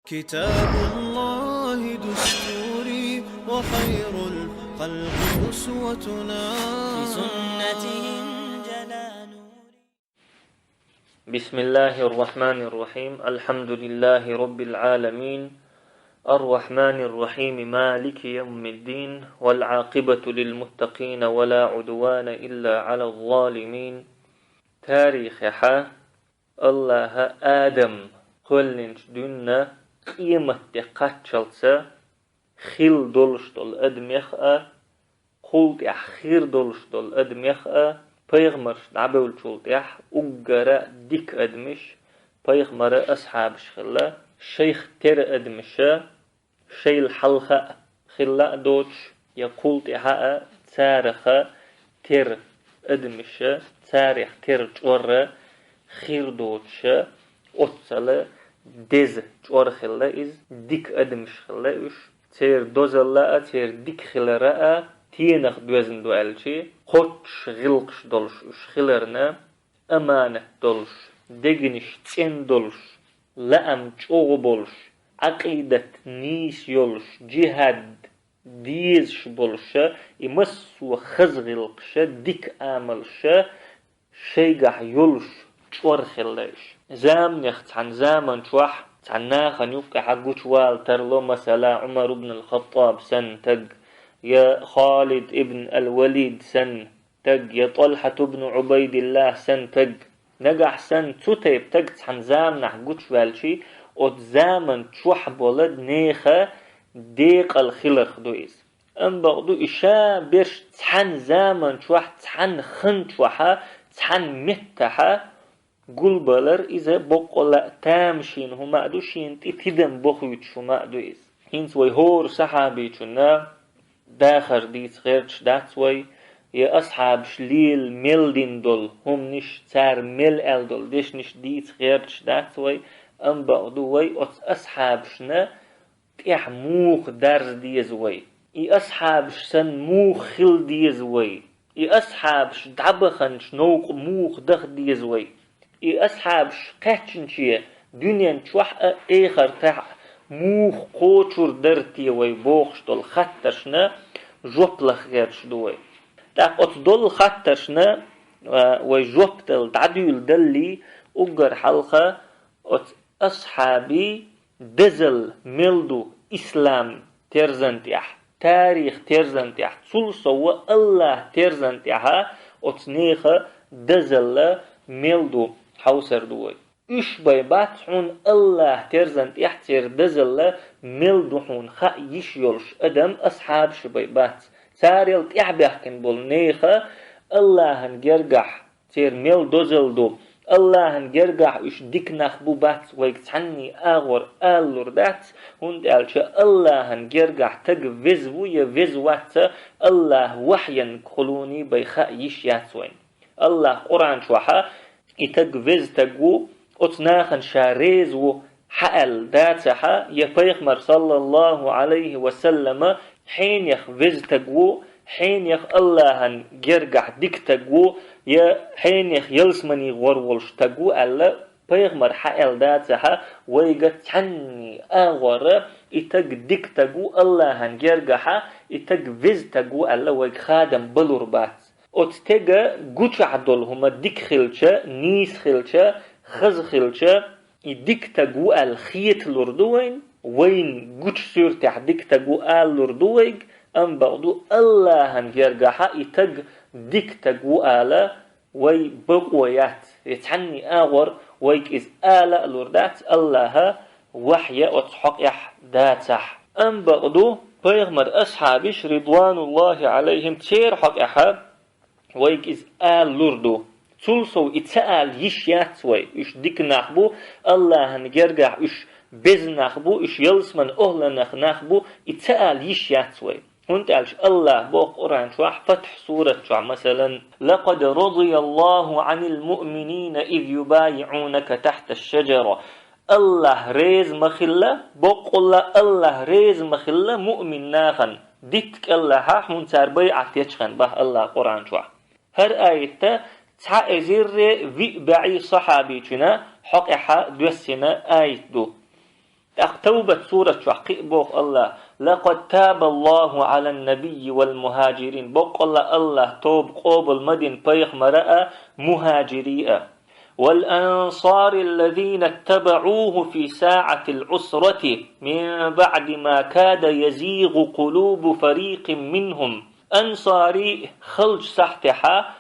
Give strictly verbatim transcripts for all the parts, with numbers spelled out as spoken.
كتاب الله دستوري وخير الخلق أسوتنا. بسنته انجلى نوري. بسم الله الرحمن الرحيم. الحمد لله رب العالمين. الرحمن الرحيم. مالك يوم الدين. والعاقبة للمتقين ولا عدوان إلا على الظالمين. Тарихехьа Аллаха Адам кхоьллинчу дуьнна къематде кхаччалца хилла долуш долу адамех а, кхул тӀехь хир долуш долу адамех а, пайхамарш дӀабевллачул тӀехь уггара дика адамаш, пайхамара асхьабаш хилла, шайх тера адамаша, шайла хьалха а хилла а доцуш, я кхул тӀаьхьа а цараха тера адамаша, царех тера чӀорра хир доцуша, оццала деза чӀор хилла иза, дика адамаш хилла уьш, церан дозалла а, церан дика хилара а тенах доьзна ду аьлчи, кхоччуш гӀиллакхаш долуш уьш хиларна, аманат долуш, дегнаш цӀена долуш, лаам чӀогӀа болуш, Ӏакъидат нийса йолуш, джихад дезаш болуша, и массо а хаза гӀиллакхаша, дика амалша шайгахь йолуш чӀор хилла уьш. Заманех цхьана заман чохь цхьана нахана юккъехьа гучувала тарло, масала, Ӏумар ибн ал-Хаттаб санна таг, я Халид ибн ал-Валид санна таг, я ТӀалхьат ибн Ӏубайдиллах санна таг. Нагахь санна цу тайпа таг цхьана заманахь гучуваьлчи, оцу заман чохь болу нехан декъала хиларх ду иза. Амма бакъду, и ша берш цхьана заман чохь, цхьана хан чохьа, цхьана меттахьа гулбалар иза боккъала а тамашийна хӀума а ду, шена тӀе тидам бохуьйтуш хӀума а ду иза. ХӀинца вай хӀора сахьабичунна дахар дийца гӀерташ дац вай, я асхьабаш лела мел дина долу хӀуманаш, цара мел аьлла долу дешнаш дийца гӀерташ дац вай, амма бакъду вай оцу асхьабашна тӀехь муха дарз деза вай? И асхьабаш санна муха хила деза вай? И асхьабаш дӀабаханчу новкъа муха даха деза вай? И асхьабаш кхаьчначе дуьнен чохь а, эхартахь а муха кхочур дара те вай бохуш долу хаттаршна жоп лаха гӀерташ ду вай. ТӀаккха оцу долу хаттаршна, а, вай жоп дала дӀадуьйладаллий, уггар хьалха оцу асхьабий дозалла мел ду ислам терзан тӀехь, тарих терзан тӀехь, цул сов Аллах терзан тӀехьа оцу нехан дозалла мел ду хьовсар ду вай. Уьш бен бац хьуна Аллах терзан тӀехь церан дозалла мел ду хьуна хаа йиш йолуш адам, асхьабаш бен бац. Царел тӀаьхьабаьхкина болу нехан Аллахьан гергахь церан мел дозалла ду. Аллахьан гергахь уьш дика нах бу бац вайга цхьанний агӀор алалур дац, хӀунда аьлча Аллахьан гергахь таг веза ву я веза вац, Аллахь вахьйанга хуьлуний бен хаа йиш яц вайн. Аллахь Къуръан чохьа и таг веза таг ву, оцу нахана ша реза ву хьааьлла дацахьа, я пайхамар, саллаллаху Ӏалайхи ва саллама, хьенех веза таг ву, хьенех Аллахьан гергахь дика таг ву, я хьенех ялсамане гӀор волуш таг ву аьлла, пайхамар хьааьлла дацахьа, вайга цхьанний агӀора и таг дика таг ву Аллахьан гергахьа, и таг веза таг ву аьлла вайга хадам балур бац. Оцу тега гучахь долу хӀума дика хилча, нийса хилча, хаза хилча, и дика таг ву аьлла хеталур ду вайн, вайн гучу суьртехь дика таг ву алалур ду вайга, амма бакъду Аллахьан гергахьа и таг дика таг ву ала вай бакъо яц, я цхьанний агӀор вайга иза ала а лур дац, Аллахьа вахья оцу хьокъехь дацахь. Амма бакъду пайхамар асхьабиш, ридвануллахи Ӏалайхим, церан хьокъехьа вайга иза ала лур ду. Цул сов и ца ала йиш яц вай. Уьш дика нах бу, Аллахьан гергахь уьш беза нах бу, уьш ялсаман охӀланах нах бу, и ца ала йиш яц вай. ХӀунда аьлча Аллахь боху Къуръан чохь, Фатхь сурат чохь, масалан: «لقد رضي الله عن المؤمنين إذ يبايعونك تحت الشجرة». Аллахь реза ма хилла, боккъалла Аллахь реза ма хилла муъмин нахана, дитта кӀеллахьа хьуна цара байӀат ечхьана, бах Аллахь Къуръан чохь. ХӀара аятта цхьа эзарре виъ бӀе сахьабичуьна хьокъехьа доьссина аят ду. ТӀаккха Тавбат сурат чохь кхин а боху АллахӀа: «لقد تاب الله على النبي والمهاجرين». Боккъалла АллахӀа тоба къобал ма дина пайхамара а, мухӀажирий а. «والأنصار الذين اتبعوه في ساعة العسرة من بعد ما كاد يزيغ قلوب فريق منهم». Ансарий халчу сахьтехьа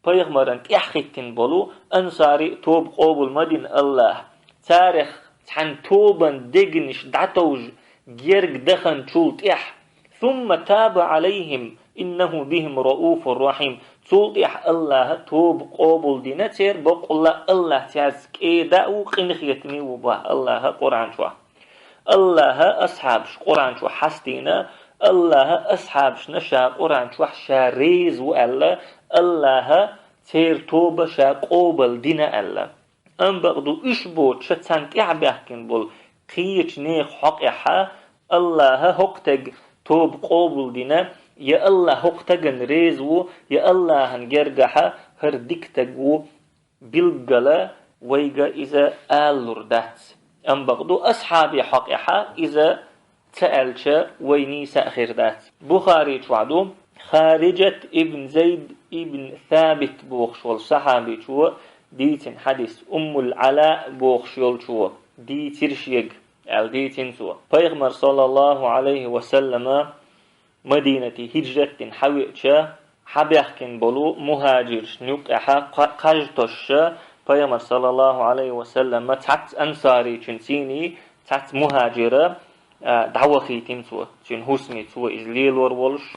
пайхамаран тӀаьхьахӀиттина болу ансарий а тоба къобал ма дина АллахӀа. Царах цхьана тобан дегнаш дӀатовжа герга даханчул тӀаьхьа. «ثم تاب عليهم إنه بهم رءوف رحيم». Цул тӀаьхьа АллахӀа тоба къобал дина церан, боккъалла АллахӀ цаьрца кӀеда а ву, къинхетаме а ву боху АллахӀа Къуръан чохь. АллахӀа асхьабаш Къуръан чу хьастийна, АллахӀа асхьабашна ша Къуръан чохь ша реза ву аьлла, АллахӀа церан тоба ша къобал дина аьлла. Амма бакъду уьш боцуша царна тӀаьхьа баьхкина болу кхечу нехан хьокъехьа АллахӀа хӀокху стеган тоба къобал дина, я АллахӀ хӀокху стагана реза ву, я АллахӀан гергахьа хӀара дика стаг ву, билггала вайга иза алалур дац. Амма бакъду асхьабийн хьокъехьа иза ца аьлча, вай нийса а хир дац. Бухари чохь ду, Хариджат ибн Зайд ибн Сабит бохуш волу сахьабичо дийцина хьадис, Уммул Ӏала бохуш йолчо дийцира шега, аьлла дийцина цо. Пайхамар, саллаллаху Ӏалайхи ва саллама, Мадинате хӀиджрат дина хьавеача, хьабаьхкина болу мухӀажиршна юккъехьа кха-, кхаж тосуша, Пайхамар, саллаллаху Ӏалайхи ва саллама, цхьацца ансаричун сийний, цхьацца мухӀажира, а, дӀавахийтина цо, цуьнан хӀусаме, цо иза лелор волуш,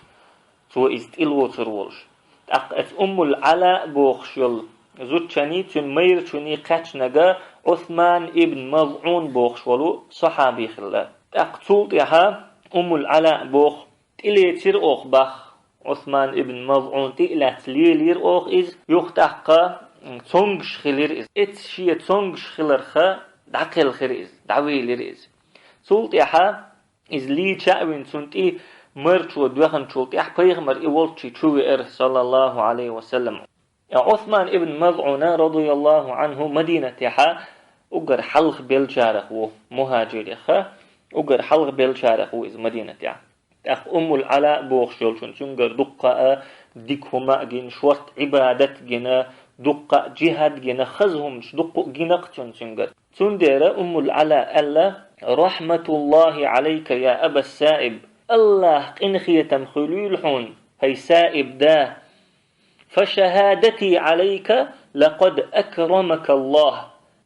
цо иза тӀелоцур волуш. ТӀаккха оцу Уммул Ӏала бохуш йолу зудчунний, цуьнан майрачунний кхаьчнарг Ӏусман ибн МазӀун бохуш волу сахьаби хилла. ТӀаккха цул тӀаьхьа Уммул Ӏала боху, тӀелецира оха боху, Ӏусман ибн МазӀун тӀе а лаьцна лелийра оха иза, юха тӀаккха цомгуш хилира иза. Эцца шен цомгуш хиларх дӀакхелхира иза, дӀавелира иза. Цул тӀаьхьа иза лийча а вина, цунна тӀе марчо доьхначул тӀаьхьа пайхамар и волччий чу веара, саллаллаху Ӏалайхи ва саллам. Ӏусман ибн МазӀуна, радияллаху Ӏанху, Мадинатехьа уггар хьалха беллачарах ву, мухӀажирех уггар хьалха беллачарах ву иза Мадинатехь. ТӀаккха Уммул Ӏала бохуш йолчун цуьнгара дуккха а дика хӀума а гина, шорта Ӏибадат а гина, дуккха а джихӀад а гина, хаза хӀуманаш дуккха а гина-кх цунна цуьнгара. Цундела Уммул Ӏала аьлла: «Рахьматуллахи Ӏалайка, я Аба Саиб! АллахӀан къинхетам хуьлийла хьуна, хӀай Саиб да! Фа шахӀадати Ӏалайка лакъад акрамакаллахӀ!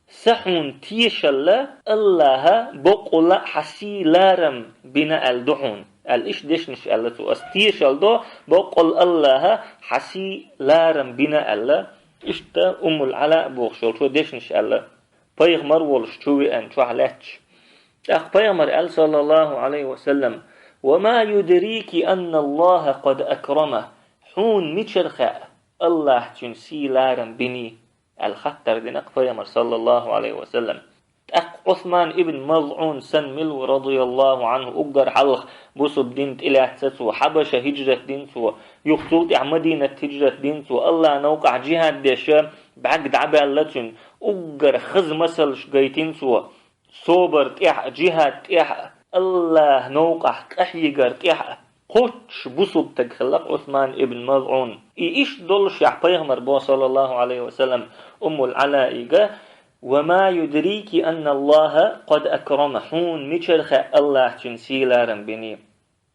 Сан хьуна тешалла АллахӀа боккъалла а хьан сий-ларам бина аьлла ду хьуна», аьлла, иштта дешнаш аьлла цо. «Ас тешалла до, боккъалла АллахӀа хьан сий-ларам бина», аьлла. Иштта Уммул Ӏала бохуш йолчо дешнаш аьлла, пайхамар волуш чу веана чохь лаьтташ. ТӀаккха пайхамар аьлла, саллаллаху Ӏалайхи ва саллам: «Ва ма юдрики анналлахӀа къад акрама». Хьуна мичара хаьа АллахӀа цуьнан сий-ларам биний? аьлла хаттар дина-кх пайхамар, саллаллаху Ӏалайхи ва саллам. ТӀаккха Ӏусман ибн МазӀун санна мила ву, радияллаху Ӏанху, уггар хьалха бусулба дин тӀелаьцна цо, Хьабаша хӀиджрат дина цо, юха цул тӀаьхьа Мадинат хӀиджрат дина цо, АллахӀан новкъахь джихӀад деш, бӀаьрг дӀабаьлла цуьнан, уггар хаза масалш гайтина цо. Собар тӀехь а, джихӀад тӀехь а, АллахӀан новкъахь къахьегар тӀехь а кхоччуш бусулба стаг хилла-кх Ӏусман ибн МазӀун. И иштта доллушехь, пайхамар боху, саллаллаху Ӏалайхи ва саллам, Уммул Ӏалаига: «Ва ма юдрики анналлахӀа къад акрама». Хьуна мичара хаьа АллахӀа цуьнан сий-ларам биний?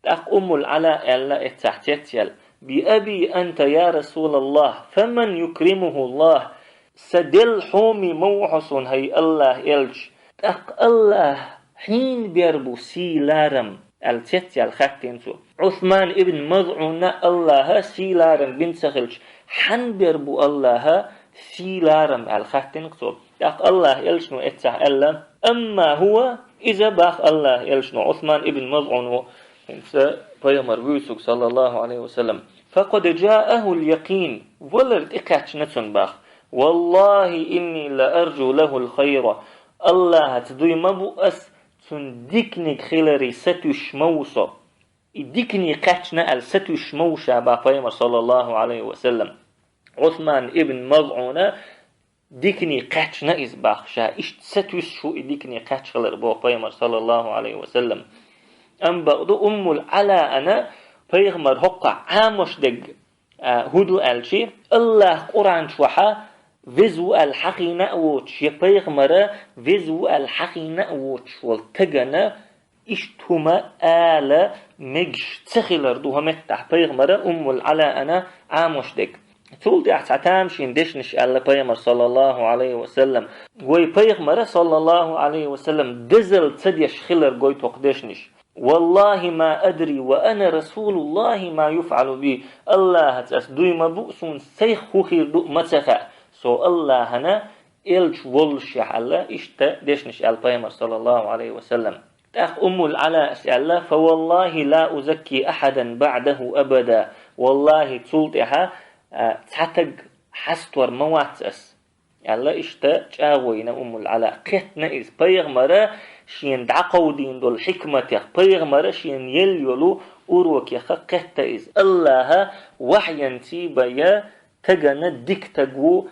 ТӀаккха Уммул Ӏала аьлла, эццахь цецъяьлла: «Би аби анта, я РасулаллахӀ, фаман юкримуху АллахӀ?» Сан делла хьоме ма ву хьо суна, хӀай АллахӀан элча, тӀаккха АллахӀа хьенан бер бу сий-ларам? аьлла, цецъяьлла хаьттина цо. Ӏусман ибн МазӀунна АллахӀа сий-ларам бина ца хилча, хьан бер бу АллахӀа сий-ларам? аьлла, хаьттина-кх цо. ТӀаккха АллахӀан элчано эццахь аьлла: «Амма хӀува», иза боху АллахӀан элчано, Ӏусман ибн МазӀун ву хӀинца пайхамар вуьйцург, саллаллаху Ӏалайхи ва саллам, «факъад джаахул якъин», валар тӀекхаьчна цунна боху. «ВаллахӀи инни ла арджу лахул хайра». АллахӀаца дуй ма бу ас, цунна диканиг хиларе сатуьйсуш ма ву со. И дикане кхаьчна аьлла сатуьйсуш ма ву ша боху пайхамар, саллаллаху Ӏалайхи ва саллам. Ӏусман ибн МазӀуна дикане кхаьчна иза боху, ша иштта сатуьйсуш ву и дикане кхаьчна хилар боху пайхамар, саллаллаху Ӏалайхи ва саллам. Амма бакъду Уммул Ӏалаана пайхамар хӀокхахь Ӏамош дерг, а, хӀун ду аьлча, Аллах Къуръан чохьа веза ву аьлла хьахийна а воцуш, я пайхамара веза ву аьлла хьахийна а воцуш волу тагана иштта хӀума ала мегаш ца хилар ду хӀокху меттехь пайхамара Уммул Ӏалаана Ӏамош дерг. Цул тӀаьхьа цхьа тамашийна дешнаш аьлла пайхамар, саллаллаху Ӏалайхи ва саллам. Вай пайхамара, саллаллаху Ӏалайхи ва саллам, дезал ца деш хилар гойту хӀокху дешнаш. «Валлахи ма адри ва ана расулуллахи ма юфӀалу би». Аллахьаца ас дуй ма бу, суна сайх хӀун хир ду а ма ца хаьа. Со Аллахьана элча воллушехь аьлла, иштта дешнаш аьлла пайхамар, саллаллаху Ӏалайхи ва саллам. ТӀаккха Уммул Ӏалаас аьлла: «Фа валлахи ла узакки ахьадан баъдаху абада». Валлахи, цул тӀаьхьа, а, цхьа таг хьастор ма вац ас, аьлла, иштта чӀагӀо йина Уммул Ӏала. Кхеттина иза пайхамара шена дӀакховдийна долу хьикматех, пайхамара шена елла йолу урокеха кхетта иза. Аллаха вахьйанций бан я тагана дика таг ву,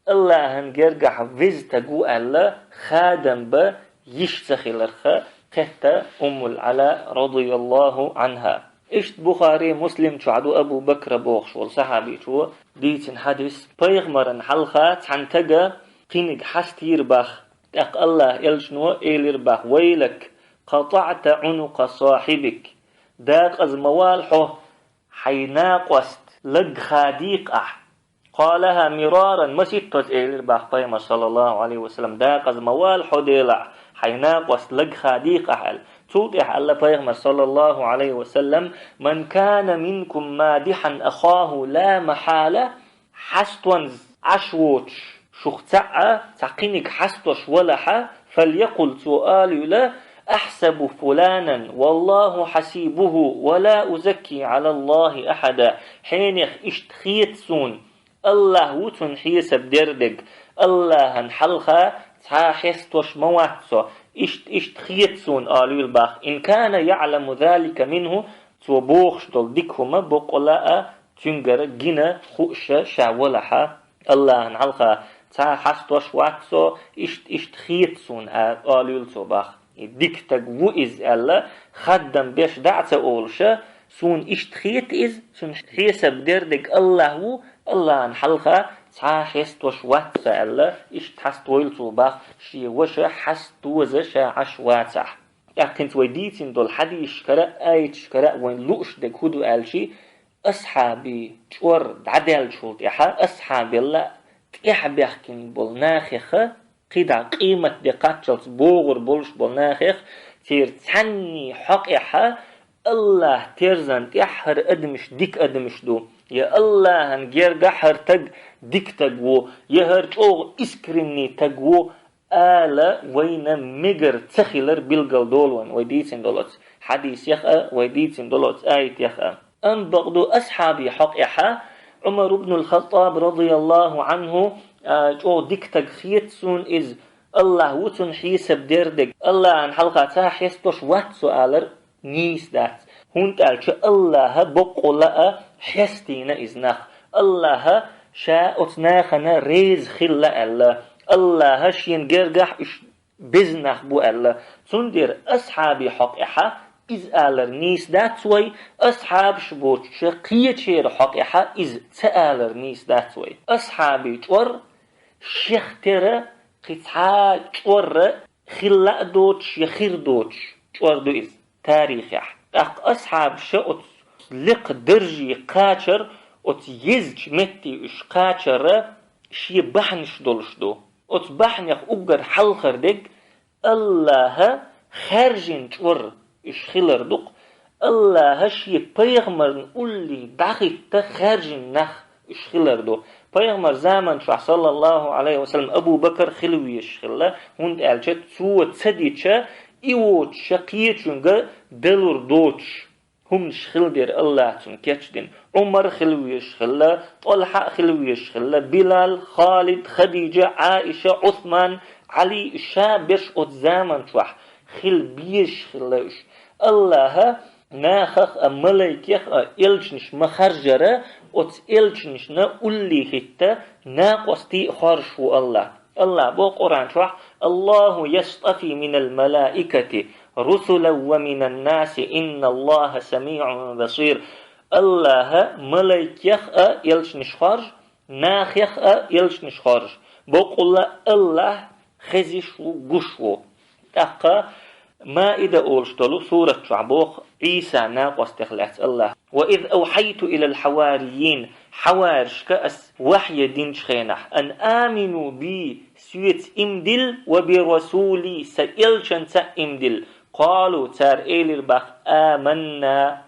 Аллахьан гергахь веза таг ву аьлла, хадам бан йиш ца хиларха кхетта Уммул Ӏала, радияллаху Ӏанха. Иштта Бухари, Муслим чохь ду Абу Бакра бохуш волу сахьабичо дийцина хьадис: пайхамаран хьалха цхьана тага кхиниг хьастийра бах, тӀаккха Аллах элчано элира бах: «Вайлак, къатаӀта Ӏунукъа сахьибик». Дакъаза ма вала хьо, хьайн накъост лаг хадийкха ахь. «Къалаха мираран», масийттаза элира бах пайхамар, саллаллаху Ӏалайхи ва саллам: «Дакъаза ма вала хьо, делахь, хьайн накъост лаг хадийкха ахь», аьлла. Цул тӀаьхьа аьлла пайхамар, саллаллаху Ӏалайхи ва саллам: «Ман кана минкум мадихьан ахаху ла махьала», хьастонза Ӏаш воцуш шух цхьаъ а цхьа кхиниг хьастош валахьа, «фальякъул», цо алийла: «Ахьсабу фуланан, валлаху хьасибуху, ва ла узакки Ӏалаллахи ахьада». Хьенех иштта хета суна, Аллах ву цунна хьесап дер дерг, Аллахьан хьалха цхьа а хьестош ма вац со, иштта, иштта хета суна, алийла бах. «Ин кана яъламу залика минху», цо бохуш долу дика хӀума боккъала а цуьнгара гина хууша ша валахьа, Аллахьан хьалха цхьа а хьастош вац со, иштта, иштта хета суна, а, алийла цо бах. И дика таг ву иза аьлла, хаддам беш дӀа а ца олуша, суна иштта хета иза, цунна хьесап дер дерг Аллах ву, Аллахьан хьалха цхьа а хьестош вац со аьлла, иштта хьаствойла цо бах, шен ваша хьастоза ша Ӏаш вацахь. ТӀаккха хӀинца вай дийцина долу хьадисашкара а, аяташкара а вайн лууш дерг хӀун ду аьлчи, асхьабий чӀор дӀадаьллачул тӀаьхьа, асхьабелла тӀаьхьабаьхкина болу нахеха, кхидӀа къемат де кхаччалц богӀур болуш болу нахех, церан цхьанний хьокъехьа Аллах терзан тӀехь хӀара адамаш дика адамаш ду, я Аллахьан гергахь хӀара таг дика таг ву, я хӀара чӀогӀа искренний таг ву, ала вайна мегар ца хилар билгал долу вайн, вай дийцина долу оцу хьадисех а, вай дийцина долу оцу аятех а. Амма бакъду асхьабий хьокъехьа, Ӏумар ибн ал-Хаттаб, радияллаху Ӏанху, а, чӀогӀа дика таг хета суна иза, Аллах ву цунна хьесап дер дерг, Аллахьан хьалха цхьа а хьестош вац со алар нийса дац, хӀунда аьлча Аллаха боккъала а хьестийна иза нах. Аллаха ша оцу нахана реза хилла аьлла, Аллаха шена гергахь уьш беза нах бу аьлла. Цундела асхьабий хьокъехьа иза алар нийса дац вай, асхьабаш боцуча кхечеран хьокъехьа иза ца алар нийса дац вай. Асхьабий чӀор шех тера кхин цхьа чӀорра хилла а доцуш я хир доцуш чӀор ду иза тарихехь. ТӀаккха асхьабаша оцу лекха даржий кхачар, оцу езачу метте уьш кхачара шен бахьанаш долуш ду. Оцу бахьанех уггар хьалхара дерг Аллаха хаьржина чӀор уьш хилар ду-кх, Аллаха шен пайхамарна уллий дӀахӀитта хаьржина нах уьш хилар ду. Пайхамар заман чохь, саллаллаху Ӏалайхи ва саллам, Абу Бакр хила везаш хилла, хӀунда аьлча цо ца дича, и воцуша кхечуьнга далур доцуш хӀуманаш хила дера Аллаха цунна кечдина. Ӏумар хила везаш хилла, ТӀалхьа а хила везаш хилла, Билал, Халид, Хадижа, Ӏаиша, Ӏусман, Ӏали, ша берш оцу заман чохь хила безаш хилла уьш. Аллаха нахах а, малайкех а элчанаш ма харжара, Оцу элчанашна уллехӀитта накъостий а хоржуш ву АллахӀ. АллахӀа боху Къуръан чохь: «Аллаху ястафи минал малаикати русулан ва минан наси, инна Аллаха самиун басир». АллахӀа малайкех а элчанаш хоржу, нахех а элчанаш хоржу. Бакъулла АллахӀ хезаш ву, гуш ву. ТӀаккха Маида олуш долу сурат чохь боху Ӏийса накъостех лаьцна АллахӀа: «Ва из авхьайту илал хьаварийин», хьаваришка ас вахье динчу хенахь: «Ан амину би», соьца иман дилла, «ва би расули», сан элчанца а иман дилла. Къалу, цара элира боху: «Аманна»,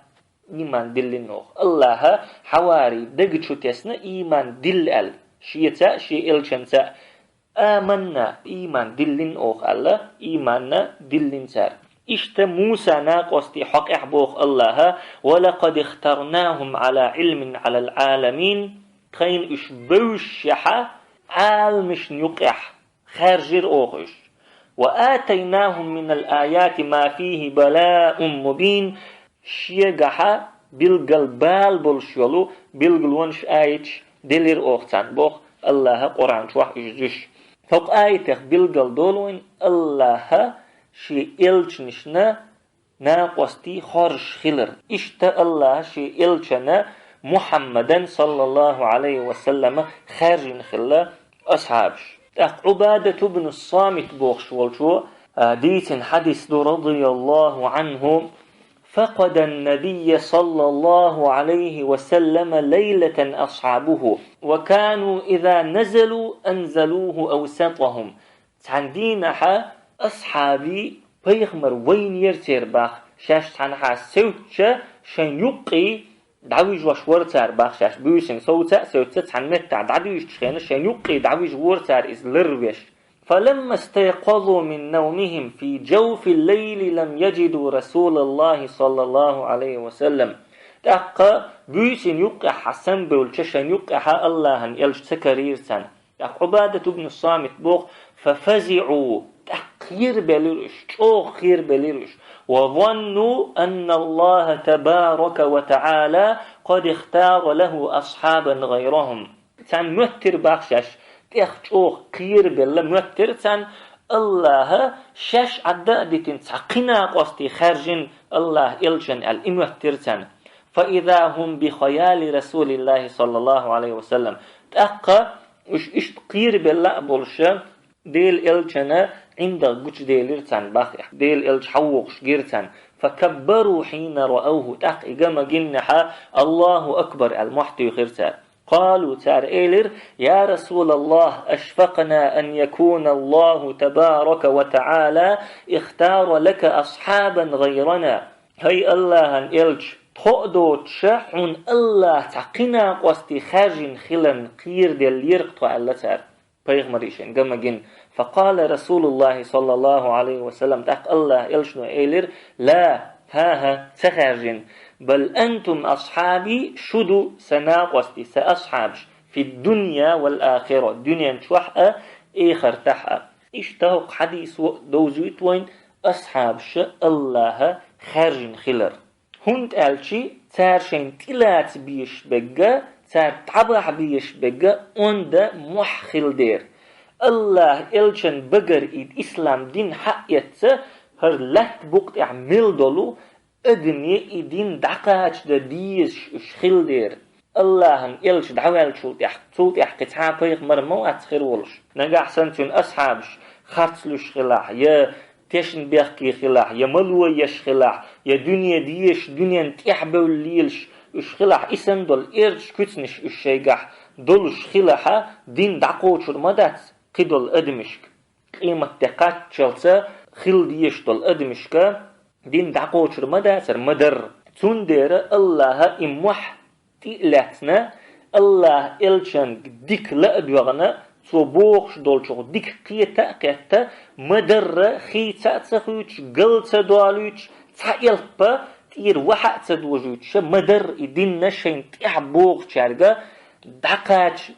ийман диллина оха. АллахӀа хьаварий дага чу тесна ийман дилла аьлла, шеца а, шен элчанца а. «Аманна», ийман диллина оха аьлла, ийманна диллина цара. Иштта Муса накъостий хьокъехь боху АллахӀа: «Ва лакъад ихтарнахум Ӏала Ӏилмин Ӏалал Ӏаламин», тхайна уьш бевзашехьа, Ӏаламашна юкъехь хаьржира оха уьш. «Ва атайнахум минал аяти ма фихи балаун мубин», шегахьа билггал бала болуш йолу билгалонаш, аяташ делира оха царна, боху АллахӀа Къуръан чохь уьш зуьш. ХӀокху аятех билггал долу вайна АллахӀа шен элчанашна накъостий хоржуш хилар. Иштта АллахӀа шен элчана Мухьаммадан, саллаллаху Ӏалайхи ва саллама, хаьржина хилла асхьабаш. ТӀаккха Ӏубадату бну Самит бохуш волчо, а, дийцина хьадис ду, радияллаху Ӏанху: «Факъадан набийя саллаллаху Ӏалайхи ва саллама лайлатан асхьабуху, ва кану иза назалу анзалуху авсатахум». Цхьана дийнахьа асхьабий пайхамар вайнера церан боху, шаьш цхьанхьа севцча шайн юккъе дӀавижош вара цара боху, шаьш буьйсанна совца а севцча цхьана меттехь дӀадуьйшучу хенахь шайн юккъе дӀавижа вора цара иза ларвеш. «Фаламма стайкъазу мин навмихим фи жавфил лайли лам яжиду Расулаллахи саллаллаху Ӏалайхи ва саллам». ТӀаккха буьйсанна юккъехь сам бевлча шайн юккъехьа АллахӀан элча ца карийра царна. ТӀаккха Ӏубадат ибн Самит боху: «Фафазиъу», тӀаккха кхерабелира уьш, чӀогӀа кхерабелира уьш. «Ва занну анна Аллаха табарака ва таӀала къад ихтара лаху асхьабан гӀайрахум». Царна моьттира боху шаьш, тӀех чӀогӀа кхерабелла моьттира царна, АллахӀа шаьш Ӏадда а дитина цхьа кхин накъостий хаьржина АллахӀан элчана аьлла, и моьттира царна. «Фа иза хум би хаяли Расулиллахи саллаллаху Ӏалайхи ва саллам». ТӀаккха уьш иштта кхерабелла а болуша, Делан элчана ӀиндагӀ гучуделира царна боху, Делан элча хьавогӀуш гира царна. «Факаббару хьина раавху», тӀаккха и ган ма гиннехьа, «Аллаху акбар» аьлла, мохь туьйхира цара. «Къалу», цара элира: «Я Расулаллах, ашфакъна ан якуна Аллаху табарака ва таӀала ихтара лака асхьабан гӀайрана». ХӀай АллахӀан элча, тхо а доцуша, хьуна АллахӀа цхьа кхин накъостий хаьржина хиларна кхераделлера-кх тхо, аьлла цара. Пайхамаре шайн ган ма гина. «Факъала Расулуллахи саллаллаху Ӏалайхи ва саллам», тӀаккха АллахӀан элчано элира: «Ла, хӀан-хӀа, ца хаьржина. Бал антум асхьаби, шу ду сан накъостий, сан асхьабаш, фид-дунья вал-ахира, дуьнен чохь а, эхартахь а». Иштта хӀокху хьадисо а довзуьйту вайна, асхьабаша АллахӀа хаьржина хилар. ХӀунда аьлча цара шайна тӀелаца безаш берг а, цара дӀабахьа безаш берг а онда, мохь хила дера. АллахӀан элчан багара и ислам дин хьаэцна, хӀара лаьтта букъа тӀехь мел долу адаме и дин дӀакхачадан дезаш уьш хила дера. АллахӀан элча дӀаваьллачул тӀаьхьа, цул тӀаьхьа кхин цхьа а пайхамар ма вац хир волуш. Нагахь санна цуьнан асхьабаш харц луьйш хилахь, я тешнабехке хилахь, я мало еш хилахь, я дуьне дезаш, дуьненна тӀаьхьабевлла лелаш уьш хилахь, и санна долу эрчу куьцнаш уьш шайгахь долуш хилахьа, дин дӀакхочур ма дац кхидолу адамашка. Къематде кхаччалца хила дезаш долу адамашка дин дӀакхочур ма дацара, ма-дарра. Цундела АллахӀа и мохь тӀе а лаьцна, АллахӀан элчанга дика ла а доьгӀна, цо бохуш долчух дика кхета а кхетта, ма-дарра хийца а ца хуьйцуш, гал ца долуьйтуш, цхьа элп тӀера вахьа а ца дожуьйтуша, ма-дарра и дин шайна тӀехь богӀучаьрга дӀакхача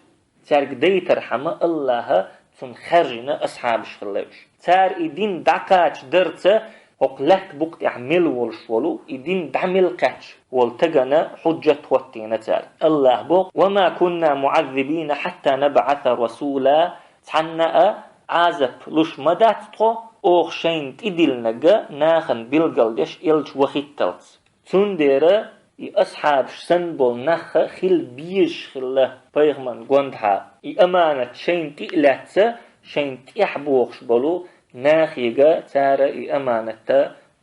цаьрга дайтархьама, АллахӀа цунна хаьржина асхьабаш хилла уьш. Цара и дин дӀакхачадарца хӀокху лаьтта букъа тӀехь мел волуш волу, и дин дӀа мел кхаьчна волу стагана хьуджат хӀоттийна цара. АллахӀа боху: «Ва ма кунна муӀаззибина хьатта набӀаса расула», цхьанна а Ӏазап луш ма дац тхо, оха шайна тӀедиллинарг нахана билгалдеш элча вахийталц. Цундела и асхьабаш санна болу нах хила безаш хилла пайхамарна гондахьа. И аманат шайна тӀе а лаьцна, шайна тӀехь бохуш болу нахега цара и аманат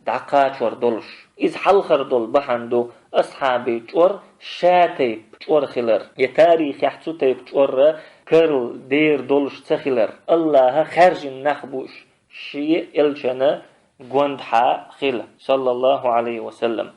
дӀакхачор долуш. Иза хьалхара долу бахьана ду асхьабийн чкъор ша тайпа чкъор хилар, я тарихехь цу тайпа чкъорра карла дер долуш ца хилар. АллахӀа хаьржина нах бу уьш, шен элчана гондахьа хила, саллаллахӀу Ӏалайхи ва саллам.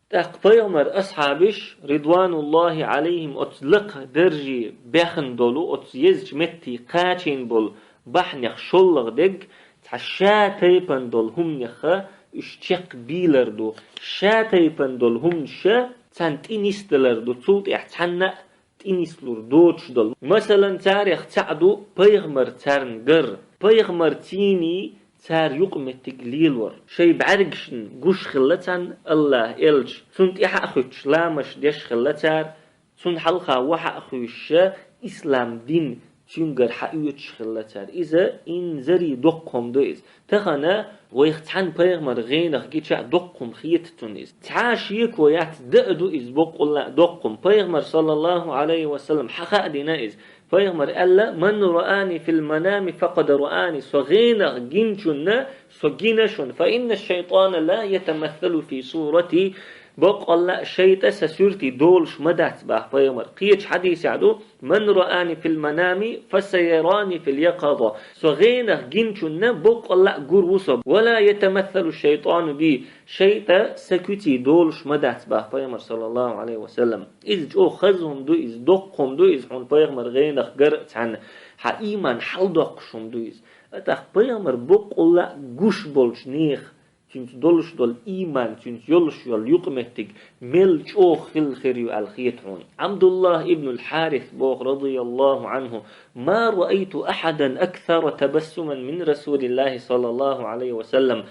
ТӀаккха пайхамар асхьабаш, ридвануллахӀи Ӏалайхим, оцу лакха дарже баьхна долу, оцу езачу метте кхачийна болу бахьанех шоллагӀа дерг цхьа ша тайпана долу хӀуманеха уьш чекхбийлар ду. Ша тайпана долу хӀуманаш царна тӀе нисдалар ду, цул тӀаьхьа цхьанна а тӀе нислур доцуш долу. Масалан, царех цхьаъ ду пайхамар царна гар. Пайхамарций цара юкъаметтиг лелор. Шайн бӀаьргашна гуш хилла царна АллахӀ элча, цунна тӀаьхьа а хуьттуш, ламазаш деш хилла цара, цунна хьалха вахьа а хуьйшуш, ислам дин цуьнгара хьаоьцуш хилла цара. Иза инзаре доккха хӀума ду иза. Тахана вайх цхьана пайхамар гӀенах гича а доккха хӀума хета цунна иза. Цхьа а шеко яц, даа ду иза боккъалла а доккха хӀума. Пайхамар, саллаллахӀу Ӏалайхи ва саллам, хьан хаа дина иза? Пайхамар аьлла: «Ман раани фил манами факъад раани». Со гӀенах гинчунна со гина шуна. «Фа инна шайтана ла ятамассалу фи сурати». Боккъалла а шайтӀа сан суьрте долуш ма дац, баха пайхамар. Кхечу хьадисехь ду: «Ман раани фил манами, фа саяраани фил якъаза». Со гӀенах гинчунна боккъалла а гур ву со. «Ва ла ятамассалу шайтану би». ШайтӀа сан куьций долуш ма дац, баха пайхамар, саллаллахӀу Ӏалайхи ва саллам. Иза чӀогӀа хаза хӀума ду, иза доккха хӀума ду, иза хьуна пайхамар гӀенах гар а цхьанна, хьан ийман хьалдоккхуш хӀума ду иза. ТӀаккха пайхамар боккъалла а гуш болчу нехан, цуьнца долуш долу ийман, цуьнца йолуш йолу юкъаметтиг мел чӀогӀа хилла хир ю аьлла хета хьуна. ӀабдуллахӀ ибн аль-Хьарис боху, радияллахӀу Ӏанху: «Ма раайту ахьадан аксара табассуман мин РасулиллахӀи, саллаллахӀу Ӏалайхи ва саллам».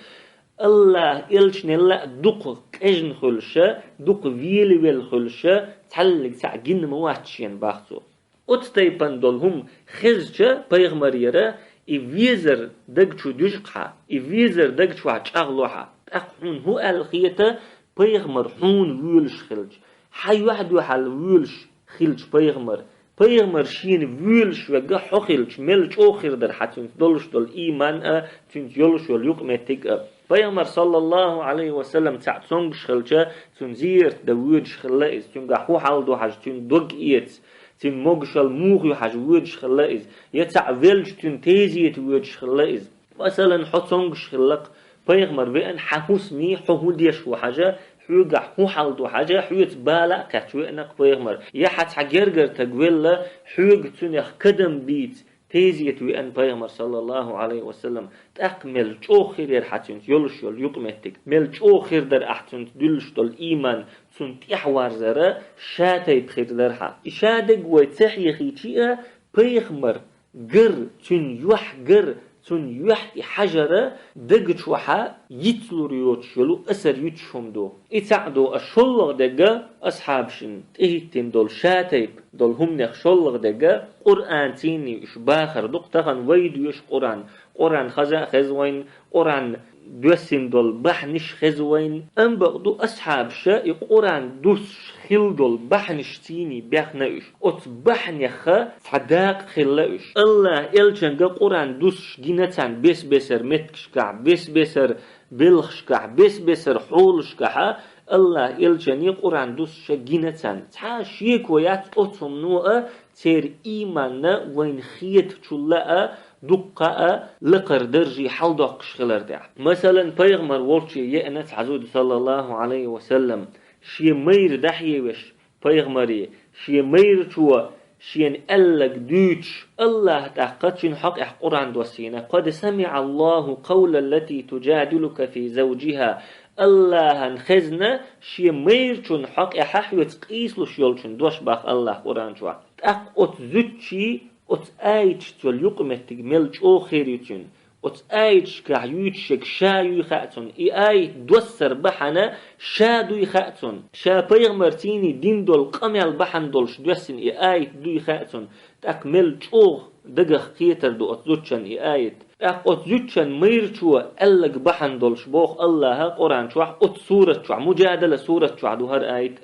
АллахӀ элчанел а дукха къежна хуьлуша, дукха велавелла хуьлуша, цхьаллиг цхьаъ гина ма вац шена, баха цо. Оцу тайпана долу хӀума хезча пайхамарера, и везар даг чу дуьжу-кх хьан, и везар даг чохь чӀагӀло хьан. ТӀаккха хьуна хӀун аьлла хета, пайхамар хьуна воьлуш хилча, хьан юьхь-дуьхьал воьлуш хилча пайхамар, пайхамар шена воьлуш верг хьо хилча, мел чӀогӀа хир дара хьан цуьнца долуш долу ийман а, цуьнца йолуш йолу юкъаметтиг а. Пайхамар, саллаллахӀу Ӏалайхи ва саллам, цхьаъ цомгуш хилча, цунна зиярат дан воьдуш хилла иза, цуьнгахь хӀун хьал ду хьажа, цуьнан дог эца, цуьнан могушалла муха ю хьажа воьдуш хилла иза, я цхьаъ велча, цуьнан тезета воьдуш хилла иза. Масалан, хьо цомгуш хилла-кх, пайхамар веана, хьан хӀусаме хьо хӀун деш ву хьажа, хьоьгахь хӀун хьал ду хьажа, хьоьца бала а кхаьчча веана-кх пайхамар, я хьан цхьа гергара стаг велла, хьоьга цуьнах кадам бийца тезета веана пайхамар, саллаллахӀу Ӏалайхи ва саллам. ТӀаккха мел чӀогӀа хир яра хьан цуьнца йолуш йолу юкъаметтиг, мел чӀогӀа хир дара ахь цуьнца дуьллуш долу ийман, цунна тӀаьхьаварзара ша тайпа хир дара хьан. И ша дерг вай ца хьехийча а, пайхамар гар, цуьнан юьхь гар, цуьнан юьхь тӀе хьажара даг чохь йицлур йоцуш йолу асар юьтуш хӀума ду. И цхьаъ ду, а шоллагӀа дерг асхьабашна тӀехӀиттина долу ша тайпа долу хӀуманех шоллагӀа дерг Къуръанций уьш бахар ду-кх. Тахана вай доьшу Къуръан. Къуръан хаза а хеза вайна, Къуръан доьссина долу бахьанаш хеза вайна. Амма бакъду, асхьабаша и Къуръан дуссуш хилла долу бахьанашций бехна уьш. Оцу бахьанеха цхьа дакъа хилла уьш. АллахӀ элчанга Къуръан дуссуш гина царна бес-бесара меттигашкахь, бес-бесара белхашкахь, бес-бесара хьолашкахьа, АллахӀ элчане Къуръан дуссуша гина царна. Цхьа а шеко яц оцу хӀумано а, церан ийманна вайна хетачул а дуккха а лакхара дарже хьалдоккхуш хилар тӀехь. Масалан, пайхамар волчу еана цхьа зуда, саллаллахӀу Ӏалайхи ва саллам, шен майра дӀахьевеш, пайхамаре, шен майрачо шена аьлларг дуьйцуш, АллахӀа тӀаккха цуьнан хьокъехь Къуръан доссийна: «Къад самиӀа Аллаху къавла ллати туджадилука фи завджиха». АллахӀан хезна шен майрачун хьокъехьа хьоьца къийсалуш йолчун дош, баха АллахӀа Къуръан чохь. ТӀаккха оцу зудчий оцу аяташца йолу юкъаметтиг мел чӀогӀа хир ю цуьнан. Оцу аяташкахь юьйцуш ерг ша юй хаьа цунна. И аят доссар бахьана ша дуй хаьа цунна. Ша пайхамарций дина долу къамел бахьана долуш доьссина и аят дуй хаьа цунна. ТӀаккха мел чӀогӀа дагах кхетар ду оцу зудчун и аят. ТӀаккха оцу зудчун майрачо аьлларг бахьана долуш боху Аллаха Къуръан чохь, оцу сурат чохь, Муджадала сурат чохь ду хӀара аят.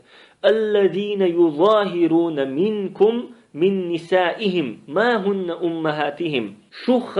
الذين يظاهرون منكم من نسائهم ما هن أمهاتهم. Шух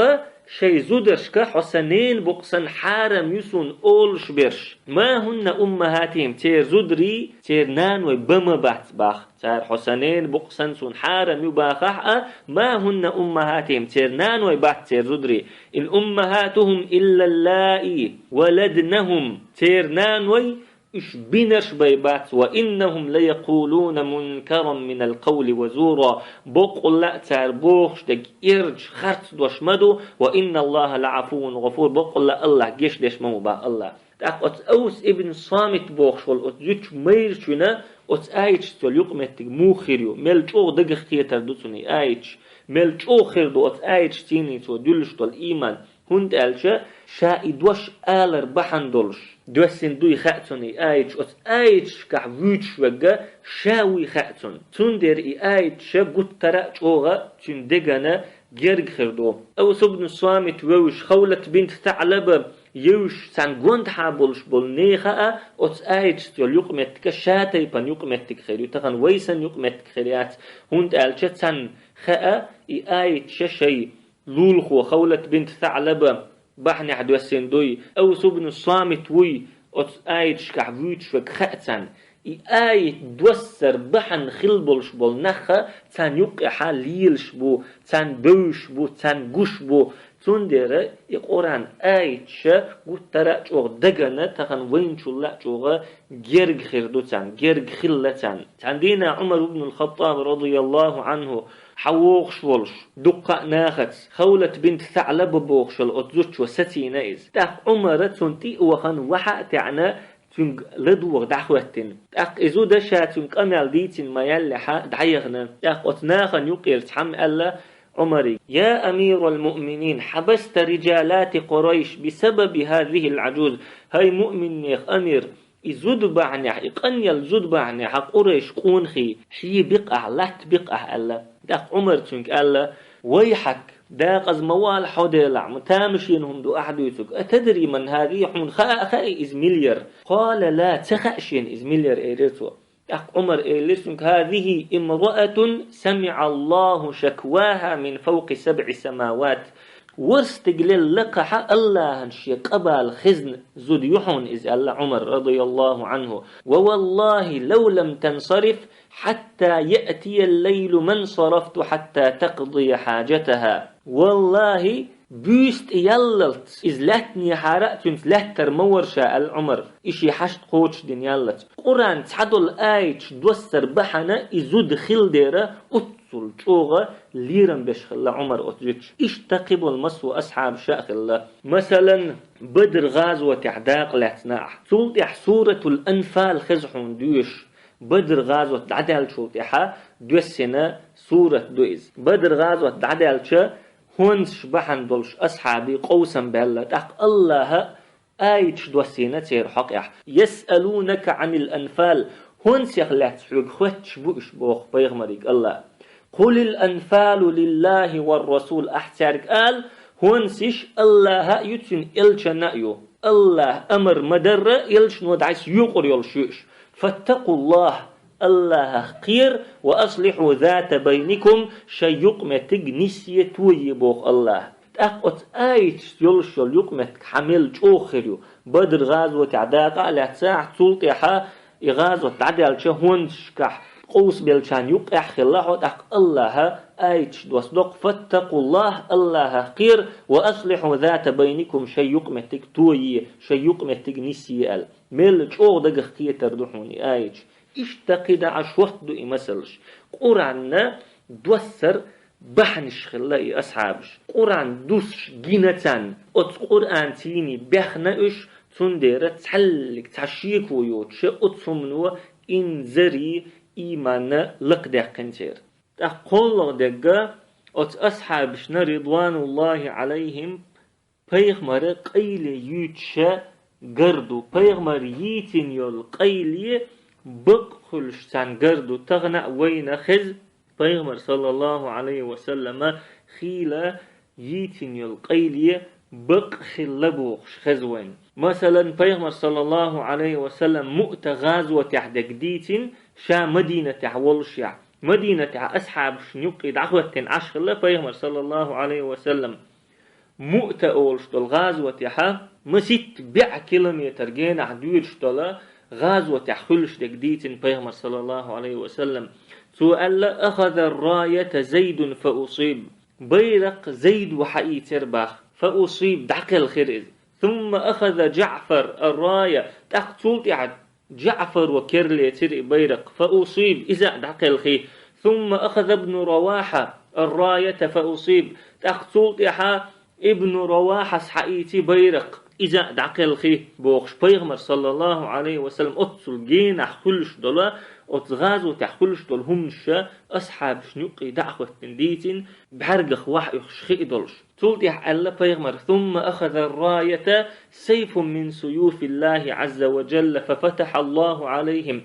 шайн зударшка хьо сан ненан букъ санна хьарам ю суна олуш берш. ما هن أمهاتهم, церан зударий, церан наной бан ма бац боху. Цара хьо сан ненан букъ санна суна хьарам ю бахахь а, ما هن أمهاتهم, церан наной бац церан зударий. إن أمهاتهم إلا اللائي ولدنهم, церан наной уьш бинарш бен бац, وإنهم ليقولون منكرا من القول وزورا, баккъалла а цара бохуш дерг эрча харц дош ма ду, وإن الله لعفو غفور, баккъалла а Аллах гечдеш ма ву боху Аллах. ТӀаккха оцу Аус ибн Самит бохуш волу оцу зудчун майрачуна оцу аяташца йолу юкъаметтиг муха хир ю, мел чӀогӀа дагах кхетар ду цунна и аяташ, мел чӀогӀа хир ду оцу аяташций цо дуьллуш долу ийман. ХӀунда аьлча ша и дош алар бахьана долуш доьссина дуй хаьа цунна и аяташ, оцу аяташкахь вуьйцуш верг ша вуй хаьа цунна. Цундела и аяташ гуттара а чӀогӀа цуьнан дегана герга хир ду. Аус ибн Самит вевзаш, Хавлат бинт СаӀлаба евзаш, царна гонаха болуш болу нехан а оцу аяташца йолу юкъаметтиг ша тайпана юкъаметтиг хир ю, тахана вай санна юкъаметтиг хир яц, хӀунда аьлча царна хаьа и аяташ шайн лулахо Хавлат бинт СаӀлаба бахьанехь доьссина дуй, Аус ибн Самит вуй оцу аяташкахь вуьйцуш верг хаьа царна. И аят доссар бахьана хилла болуш болу нах царна юккъехьа лелаш бу, царна бевзаш бу, царна гуш бу. Цундела и Къуръан аяташ гуттара а чӀогӀа дагана, тахана вайначул а чӀогӀа герга хир ду царна, герга хилла царна. Цхьана дийнахь Ӏумар ибн ал-Хаттаб, радияллаху Ӏанху, хьан вогӀуш волуш, дуккха а нахаца, Хавлат бинт СаӀлаба бохуш йолу оцу зудчо сацийна иза. ТӀаккха Ӏумара цунна тӀе а вахана, вахьа а таьӀна, цуьнга ладогӀа дӀахӀоьттина. ТӀаккха и зуда ша цуьнга къамел дийцина ма-яллехьа дӀаяхана. ТӀаккха оцу нахана юккъера цхьамма аьлла Ӏумаре: يا أمير المؤمنين، حبست رجالات قريش بسبب هذه العجوز. ХӀай муъминнех амир, и зуда бахьанехь, и къанъелла зуда бахьанехь Къурайш къонахий хье бикъ ахь, латта бикъ ахь аьлла. ТӀаккха Ӏумара цуьнга аьлла: ويحك، декъаза ма вала хьо, делахь, ма тамашийна хӀума ду ахь дуьйцург. أتدري من هذه؟ Хьуна хаа а хаьий иза мила яра? قال لا، ца хаьа шена иза мила яра, элира цо. ТӀаккха Ӏумара элира цуьнга: هذه امرأة سمع الله شكواها من فوق سبع سماوات. ВорхӀ стигалел лакхахьа Аллахьан шен къа бала хезна зуда ю хьуна иза, аьлла Ӏумара, радияллаху Ӏанху. ووالله لو لم تنصرف حتى يأتي الليل ما انصرفت حتى تقضي حاجتها. ВаллахӀи, буьйса тӀе яллалц иза лаьттанехьара а цуьнца лаьттар ма вара ша, аьлла Ӏумара, и шен хьашт кхочушдина яллалц. Къуръан цхьадолу аяташ доссар бахьана и зуда хилла дера, оццул чӀогӀа лерам беш хилла Ӏумар оцу зудчу. Иштта кхиболу массо а асхьабаш а хилла. Масалан, Бадр гӀазотехь дакъа лаьцна ахь. Цул тӀаьхьа Суратул Анфал хеза хьуна доьшуш. Бадр гӀазот дӀадаьллачул тӀаьхьа доьссина сурат ду иза. Бадр гӀазот дӀадаьлча, хӀонсаш бахьана долуш асхьабий къовсам баьлла, тӀаккха Аллаха аяташ доссийна церан хьокъехь: يسألونك عن الأنفال, хӀонсех лаьцна хьоьга хоьттуш бу уьш, боху пайхамарига Аллаха. قل الأنفال لله والرسول, ахь цаьрга ала, хӀонсаш Аллаха а ю, цуьнан элчанна а ю. Аллаха амар ма-дарра, элчано дӀасайокъур йолуш ю уьш. فاتقوا الله, Аллахах кхера, وأصلحوا ذات بينكم, шайн юкъаметтиг нисъе, тое, боху Аллаха. ТӀаккха оцу аяташца йолуш йолу юкъаметтиг хьан мел чӀогӀа хир ю. Бадр гӀазотехь дакъа а лаьцна ахь, цул тӀаьхьа и гӀазот дӀадаьлча, хӀонсашкахь къовсабеллачарна юккъехь а хилла хьо, тӀаккха Аллаха аяташ доссадо-кх: فاتقوا الله, Аллахах кхера, وأصلحوا ذات بينكم, шайн юкъаметтиг тое, шайн юкъаметтиг нисъе аьлла. Мел чӀогӀа дагах кхетар ду хьуна и аяташ. Иштта кхидӀа а шортта ду и масалаш. Къуръанна доссар бахьанаш хилла и асхьабаш. Къуръан дусуш гина царна, оцу Къуръанций баьхна уьш, цундела цхьаьллиг цхьа шеко йоцуша оцу хӀумано инзаре ийманна лакхадаьккхина церан. ТӀаккха кхоалгӀа дерг, оцу асхьабашна, رضوان الله عليهم, Пайхамара къайле юьйцуша гар ду. Пайхамара йийцина йолу къайле бакъ хуьлуш царна гар ду. Тахана а вайна хеза пайхамар, саллаллаху алейхи ва саллама, хийла йийцина йолу къайле бакъ хилла бохуш хеза вайна. Масалан, пайхамар, саллаллаху алейхи ва саллам, Муъта гӀазотехь дерг дийцина, ша Мадинатехь волушехь. Мадинатехь асхьабашна юккъе дӀахӀоьттина Ӏаш хилла пайхамар, саллаллаху алейхи ва саллам. Муъта олуш долу гӀазотехьа, маситта бӀе километр генахь доьдуш долу гӀазотехь хуьлуш дерг дийцина пайхамар, саллаллаху алейхи ва саллам. Цо аьлла: «Ахаза ар-райата Зайдун фа усиб». Байракх Зайда хьаийцира бах, фа усиб, дӀакхелхира иза. Сумма ахаза ДжаӀфар ар-рая, тӀаккха цул тӀаьхьа ДжаӀфара керлецира и байракх, фа усиб, иза а дӀакхелхи. Сумма ахаза ибну Равахьа ар-раята фа усиб, тӀаккха цул тӀаьхьа ибну Равахьас хьаийци байракх, иза а дӀакхелхи, бохуш, пайхамар, саллаллаху алейхи ва саллам, оццул генахь хуьлуш долу, оцу гӀазотехь хуьлуш долу хӀуманаш асхьабашна юккъе дӀа а хӀоьттина дийцина, бӀаьргах вахьа оьхуш хи а долуш. Цул тӀаьхьа аьлла пайхамар: «Сумма ахаза ар-раята сайфун мин суюфиллахи Ӏазза ва джалла, фа фатахьа Аллаху алейхим».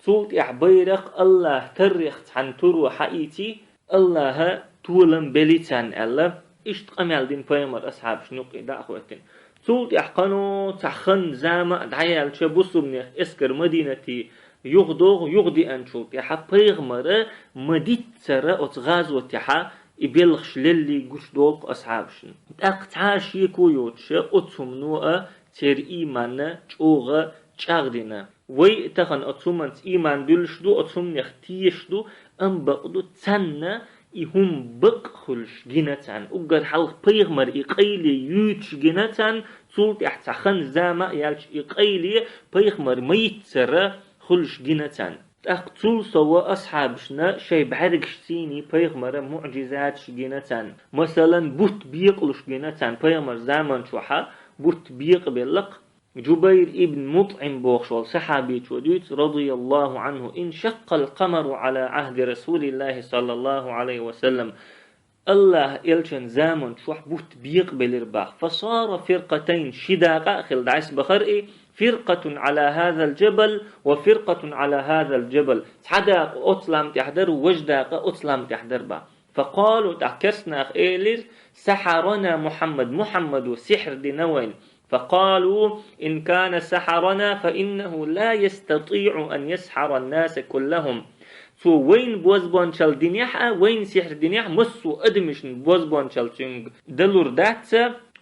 Цул тӀаьхьа байракх Аллаха таррех цхьана туро хьаийци, Аллаха толам бели царна аьлла. Иштта къамел дина пайхамар асхьабашна юккъе дӀа а хӀоьттина. Цул тӀаьхьа кхано цхьа хан зама а дӀаяьлча, бусурнех эскар Мадинате юхадогӀу, юхадеанчул тӀаьхьа пайхамара ма-диццара оцу гӀазотехьа и белхаш лелли гучудолу асхьабашна. ТӀаккха цхьа а шеко йоцуша оцу хӀумано а церан ийманна чӀогӀа чӀагӀдина. Вай а тахана оцу хӀуманца ийман дуьллуш ду, оцу хӀуманех тешаш ду, амма бакъ ду, царна и хӀума бакъ хуьлуш гина царна. Уггар хьалха пайхамар и къайле юьйцуш гина царна, цул тӀаьхьа цхьа хан зама а яьлча и къайле пайхамар ма-йиццара хуьлуш гина царна. ТӀаккха цул сов асхьабашна шайн бӀаьргашций пайхамара муӀжизаташ гина царна. Масалан, бутт бекъалуш гина царна, пайхамар заман чохьа бутт бекъабелла-кх. Джубайр ибн МутӀим бохуш волу сахьабичо дуьйцу, радияллаху Ӏанху: «Иншаккъал къамару Ӏала Ӏахди Расулиллахи саллаллаху Ӏалайхи ва саллам». Аллаха элчан заман чохь бутт бекъабелира бах. «Фасара фиркъатайн», ши дакъа а хилла дӀасабахара и: «Фиркъатун Ӏала хазал джабал ва фиркъатун Ӏала хазал джабал». Цхьа дакъа оцу лам тӀехь дара, важа дакъа оцу лам тӀехь дара бах. «Факъалу», тӀаккха керста наха элира: «Сахьарана Мухьаммад, Мухьаммадо сихьр дина вайна». «Факъалу: ин кана сахьарана, фа иннаху ла ястатиӀу ан ясхьара ан-наса куллахум». Цо вайна бозбуунчалла динехь а, вайна сихьр динехь а, массо а адамашна бозбуунчалла цуьнга далур дац.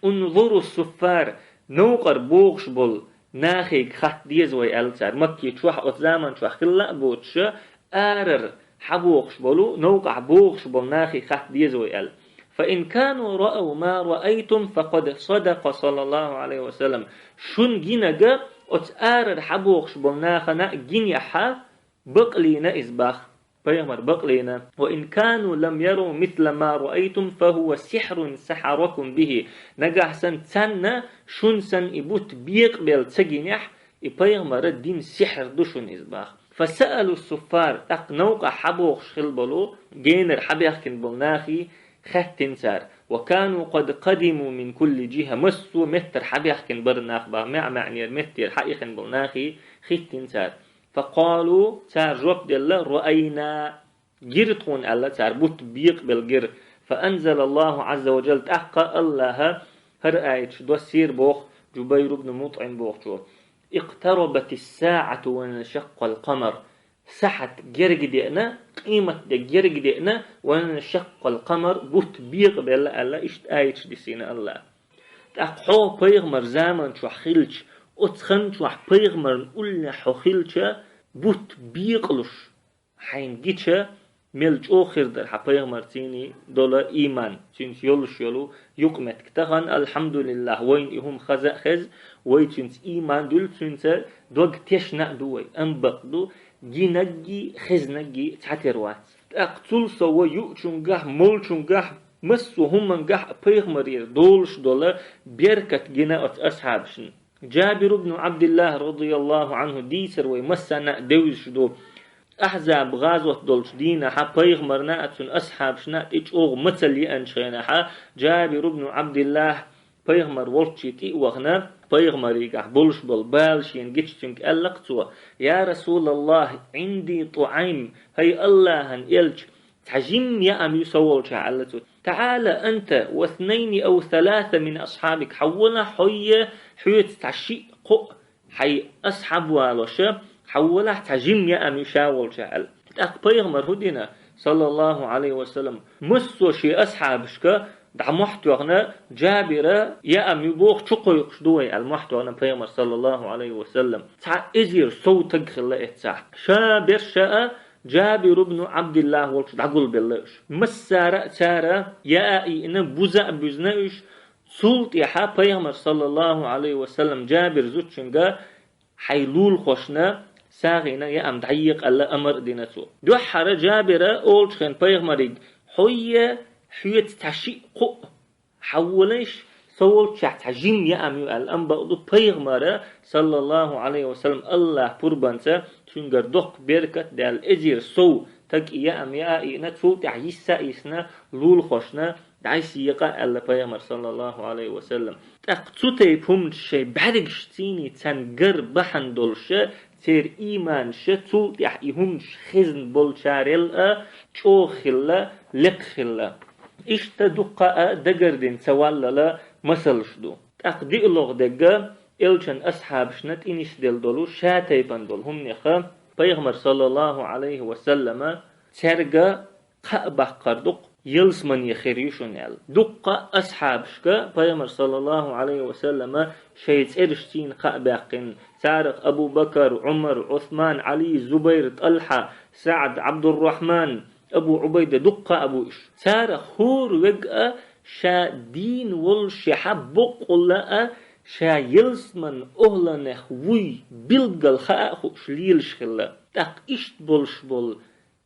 «Унзуру ас-суффар», новкъара богӀуш болу нахе хатта деза вай, аьлла цара. Макки чохь оцу заман чохь хилла а боцуша, арара хьабогӀуш болу, новкъахь богӀуш болу нахе хатта деза вай аьлла. «Фа ин кану раав ма раайтум, факъад садакъа саллаллаху Ӏалайхи ва саллам». Шуна гинарг оцу арара хьабогӀуш болу нахана гинехь а, бакълийна иза бах. Пайхамар бакълийна. «Ва ин кану лам ярав мисла ма раайтум, фа хува сихьрун сахьаракум бихи». Нагахь санна царна шуна санна и бутт бекъабелла ца гинехь, и пайхамара дина сихьр ду шуна иза бах. «Фасаалу ас-суффар», тӀаккха новкъахь хьабогӀуш хилла болу, генара хьабаьхкина болу нахе хаьттина цара. «Ва кану къад къадиму мин кулли джихӀа», массо а меттара хьабаьхкина бара нах бах, маьӀ-маьӀнера меттера хьаихина болу нахе хаттина цара. «Факъалу», цара жоп делла: «Раайна». Гира тхуна аьлла цара, бутт бекъабелла гира. «Фаанзалаллаху Ӏазза ва джалла», тӀаккха Аллаха хӀара аяташ доссийра боху Джубайр ибн МутӀим бохучо: «Икътарабатис-саӀату ва иншаккъал къамар». Сахьат герга деана, къемат де герга деана, «ва иншаккъал къамар», бутт бекъабелла аьлла, иштта аяташ дисийна Аллаха. ТӀаккха хьо пайхамар заман чохь хилча, оцу хан чохь пайхамарна уллехь хьо хилча, бутт бекъалуш хьайна гича, мел чӀогӀа хир дара хьан пайхамарций долу ийман, цуьнца йолуш йолу юкъаметтиг. Тахана, алхьамдулиллахӀ, вайна и хӀума хаза а хеза, вай цуьнца ийман дуьллу, цуьнца дог тешна а ду вай. Амма бакъ ду, гинарггий, хезнарггий цхьатера вац. ТӀаккха цул сов юучунгахь, молчунгахь, массо а хӀумангахь пайхамарера долуш долу беркат гина оцу асхьабашна. Джабир ибн Ӏабдиллахь, радияллаху Ӏанху, дийцар вай массарна а девзаш ду. Ахьзаб гӀазот долчу дийнахьа пайхамарна а, цуьнан асхьабашна а тӀе чӀогӀа мацалла еанчу хенахьа, Джабир ибн Ӏабдиллахь пайхамар волччий тӀе а вахана, пайхамаригахь болуш болу бала шена гича цуьнга аьлла-кх цо: «Я Расулаллах, Ӏинди тӀуӀайм, хӀай Аллахьан элча, цхьа жимма яа ма ю со волчохь», аьлла цо. «ТаӀала анта ва снайни ав саласа мин асхьабик, хьаввала хьо а, хьоьца цхьа шиъ-кхоъ хьайн асхьаб валоша, хьаввалахь, цхьа жимма яа ма ю ша волчохь», аьлла. ТӀаккха пайхамар хӀун дина, саллаллаху Ӏалайхи ва саллам, массо а шен асхьабашка дӀа мохь тоьхна, Джабира яа ма ю боху, чукхойкхуш ду вай аьлла, мохь тоьхна пайхамар, саллаллаху Ӏалайхи ва саллам. Цхьа эзар сов таг хилла эццахь. Ша берш а Джабир ибн Ӏабдиллах волчу дӀагулбелла уьш. Массара а цара яа а йиъна, буза а буьзна уьш. Цул тӀаьхьа пайхамар, саллаллаху Ӏалайхи ва саллам, Джабир зудчуьнга: «Хьайн лулахошна сагӀина яа ма дӀаекъа», аьлла, амар а дина цо. Дуьххьара Джабира олучу хенахь пайхамарига: «Хьо а, хьоьца цхьа шиъ-кхоъ хьаввалайша со волчохь, цхьа жимма яа ма ю», аьлла. Амма бакъду пайхамара, саллаллаху Ӏалайхи ва саллам, Аллахь пурбанца цуьнгара доккха беркат а даьлла, эзар сов таг и яа ма яа а йиъна, цул тӀаьхьа йисса а йисна, лулахошна дӀасаекъа аьлла пайхамар, саллаллаху Ӏалайхи ва саллам. ТӀаккха цу тайпа хӀуманаш шайн бӀаьргашций царна гар бахьана долуша, церан ийманаша, цул тӀаьхьа и хӀуманаш хезна болчарел а чӀогӀа хилла, лекха хилла. Иштта дуккха а дагардина ца валлала масалш ду. ТӀаккха диълагӀа дерг а элчан асхьабашна тӀе нисделла долу ша тайпана долу хӀуманех, пайхамар, саллаллаху Ӏалайхи ва саллама, цаьрга кхаъ баккхар ду-кх, ялсамане хир ю шуна аьлла. Дуккха а асхьабашка пайхамар, саллаллаху Ӏалайхи ва саллама, шайн цӀерашций кхаъ баьккхина, царах Абу Бакар, Ӏумар, Ӏусман, Ӏали, Зубайр, ТӀалхьа, СаӀд, Ӏабдуррахьман, Абу Ӏубайда, дуккха а бу уьш. Царах хӀора верг а ша дийна воллушехь а, боккъалла а ша ялсаманин охӀланех вуй билггал хаа а хууш лелаш хилла. ТӀаккха иштта болуш болу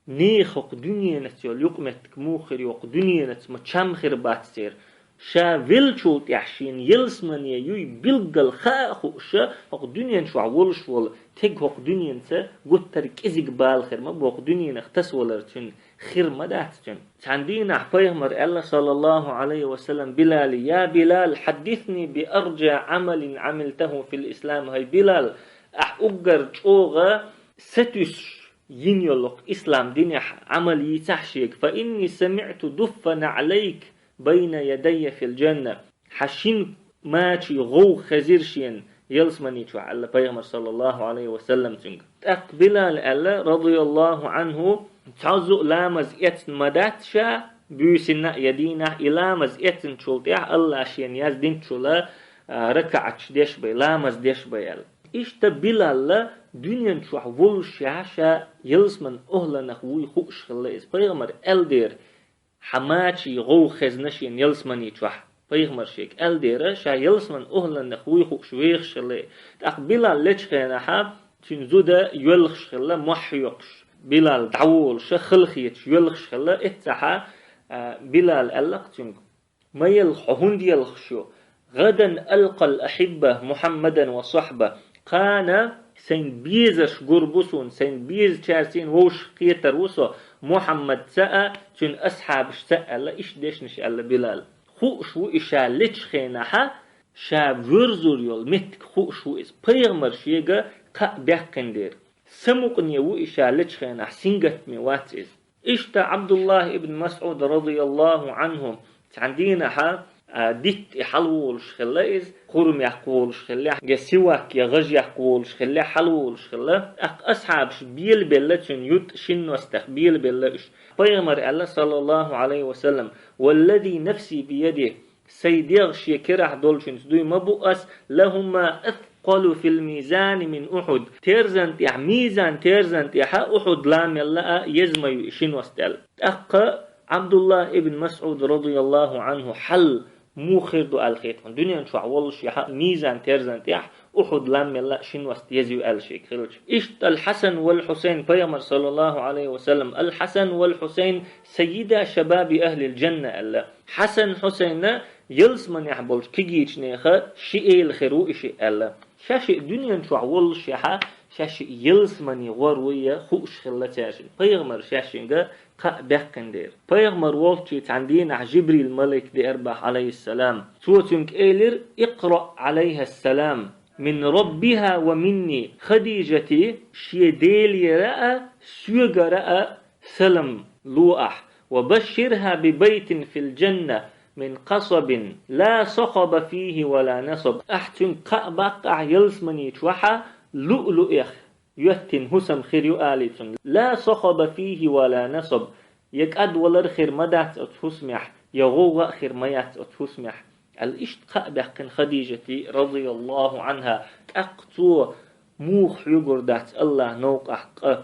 нехан хӀокху дуьненаца йолу юкъаметтиг муха хир ю, хӀокху дуьненаца ма чам хир бац церан. Ша веллачул тӀаьхьа шена ялсамане юй билггал хаа а хууш, хӀокху дуьнен чохь волуш волу тега хӀокху дуьненца гуттар а кӀезиг бала хир ма бу, хӀокху дуьненах тасавалар цуьнан хир ма дац цуьнан. Цхьана дийнахь пайхамар аьлла, саллаллаху Ӏалайхи ва саллам, Билале: «Я Билал, хьаддисни би арджа Ӏамалин Ӏамилтаху фил ислам». ХӀай Билал, ахь уггар чӀогӀа сатуьйсуш йина йолу ислам динехь Ӏамал йийцахь шега: «Фа инни самиӀту дуффа наӀлайк байна ядайя фил джанна». Хьан шина мачийн гӀовгӀа хезира шена ялсамани чохь, аьлла пайхамар, саллаллаху Ӏалайхи ва саллам, цуьнга. ТӀаккха Билал аьлла, радияллаху Ӏанху: «Цхьа зу а ламаз эцна ма дац ша, буьйсанна а я дийнахь, и ламаз эцначул тӀаьхьа Аллахь шена яздинчул а, ракаӀаташ деш бай, ламаз деш бай», аьлла. Иштта Билалла дуьнен чохь воллушехь а ша ялсаманин охӀланах вуй хууш хилла иза. Пайхамар аьлла дера: «Хьан мачийн гӀовгӀа хезна шена ялсамани чохь». Пайхамар шега аьлла дера, ша ялсаманин охӀланах вуй хууш вехаш хилла. ТӀаккха Билал лечу хенахь, цуьнан зуда йоьлхуш хилла, мохь хьоькхуш. Билал дӀаволуша, хала хеташ йоьлхуш хилла. Эццахь а, а, Билал аьлла-кх цуьнга: «Ма елха хьо, хӀунда елхаш ю? ГӀадан алкъал ахьибба Мухьаммадан ва сахьба». Кхана сайн безарш гур бу суна, сайн безачаьрций вовшах кхетар ву со, Мухьаммадца а, цуьнан асхьабашца а, аьлла, иштта дешнаш аьлла Билал. Хууш ву и ша лечу хенахь, ша воьрзур йолу меттиг хууш ву иза. Пайхамар шега кхаъ баьккхина дера. Самукъане ву и ша лечу хенахь, сингаттаме вац иза. Иштта Ӏабдуллахь ибн МасӀуд, радияллаху Ӏанху, цхьана дийнахь, а, дитта тӀе хьалаволуш хилла иза, хурма яккха волуш хиллехь, я сивак, я гӀаж яккха волуш хиллехь, хьалаволуш хилла. ТӀаккха асхьабаш белабелла цуьнан ютӀа, шинностех белабелла уьш. Пайхамар аьлла, саллаллаху Ӏалайхи ва саллам: «Валлази нафси биядихи», Сайн дегӀ шен керахь долчуьнца дуй ма бу ас, «лахума аскъалу фил мизани мин Ухьуд». Терзан тӀехь, мизан терзан тӀехь Ухьуд ламел а еза ма ю и шиност аьлла. ТӀаккха Ӏабдуллахь ибн МасӀуд, радияллаху Ӏанху, хьал муха хир ду аьлла хета хьуна. Дуьнен чохь воллушехь а мизан терзан тӀехь Ухьуд ламел а шиност еза ю аьлла шега хилча. Иштта Ал-Хьасан вал-Хьусайн, пайхамар, саллаллаху Ӏалайхи ва саллам, Ал-Хьасан вал-Хьусайн саййида шабаби ахлил джанна аьлла. Хьасан-Хьусайна ялсаманехь болчу кегийчу нехан ши эла хир ву и шиъ аьлла. Ша шиъ дуьнен чохь воллушехь а, ша шиъ ялсамане гӀор ву я хууш хилла цаьршинна. Пайхамар шаьшшинга кхаъ баьккхина дера. Пайхамар волчу цхьана дийнахь Жибрил малик деара бах, Ӏалайхиссалам. Цо цуьнга элира: «Икъраъ, Ӏалайхиссалам, мин раббиха ва минни, Хадижати шен Делера а, соьгара а салам ло ахь, ва башширха би байтин фил джанна мин къасабин ла сахаба фихи ва ла насаб». Ахь цуьнга кхаъ баккха ахь ялсамани чохь а луъ-луъех йоьттина хӀусам хир ю алий цунна. «Ла сахаба фихи ва ла насаб». Я кӀадвалар хир ма дац оцу хӀусамехь, я гӀовгӀа а хир ма яц оцу хӀусамехь, аьлла, иштта кхаъ баьккхина Хадижати, радияллаху Ӏанха. ТӀаккха цо муха хьоьгур дац АллахӀ новкъахь къа?